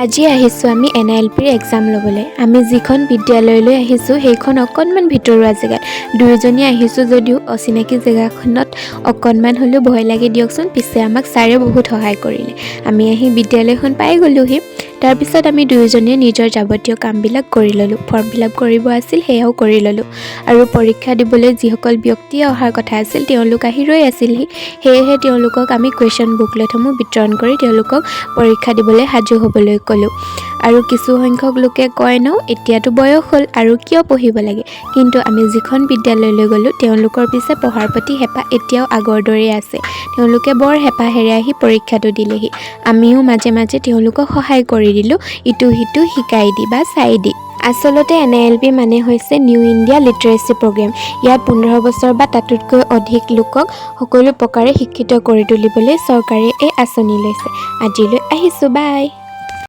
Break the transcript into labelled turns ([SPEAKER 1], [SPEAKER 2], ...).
[SPEAKER 1] আজি আহিছোঁ আমি এনআইএলপিৰ এক্সাম ল'বলৈ। আমি যিখন বিদ্যালয়লৈ আহিছোঁ, সেইখন অকণমান ভিতৰুৱা জেগাত। দুয়োজনী আহিছোঁ যদিও অচিনাকি জেগাখনত অকণমান হ'লেও ভয় লাগে দিয়কচোন। পিছে আমাক ছাৰে বহুত সহায় কৰিলে। আমি আহি বিদ্যালয়খন পাই গ'লোহি। তাৰপিছত আমি দুয়োজনীয়ে নিজৰ যাৱতীয় কামবিলাক কৰি ল'লোঁ। ফৰ্ম ফিল আপ কৰিব আছিল, সেয়াও কৰি ল'লোঁ। আৰু পৰীক্ষা দিবলৈ যিসকল ব্যক্তিয়ে অহাৰ কথা আছিল, তেওঁলোক আহি ৰৈ আছিলহি। সেয়েহে তেওঁলোকক আমি কুৱেশ্যন বুকলেটসমূহ বিতৰণ কৰি তেওঁলোকক পৰীক্ষা দিবলৈ সাজু হ'বলৈ ক'লোঁ। আৰু কিছুসংখ্যক লোকে কয় ন, এতিয়াতো বয়স হ'ল আৰু কিয় পঢ়িব লাগে? কিন্তু আমি যিখন বিদ্যালয়লৈ গ'লোঁ, তেওঁলোকৰ পিছে পঢ়াৰ প্ৰতি হেঁপাহ এতিয়াও আগৰ দৰেই আছে। তেওঁলোকে বৰ হেঁপাহেৰে আহি পৰীক্ষাটো দিলেহি। আমিও মাজে মাজে তেওঁলোকক সহায় কৰি দিলোঁ, ইটো সিটো শিকাই দি বা চাই দি। আচলতে এনআইএলপি মানে হৈছে নিউ ইণ্ডিয়া লিটাৰেচি প্ৰগ্ৰেম। ইয়াত 15 বছৰ বা তাতোতকৈ অধিক লোকক সকলো প্ৰকাৰে শিক্ষিত কৰি তুলিবলৈ চৰকাৰে এই আঁচনি লৈছে। আজিলৈ আহিছোঁ, বাই।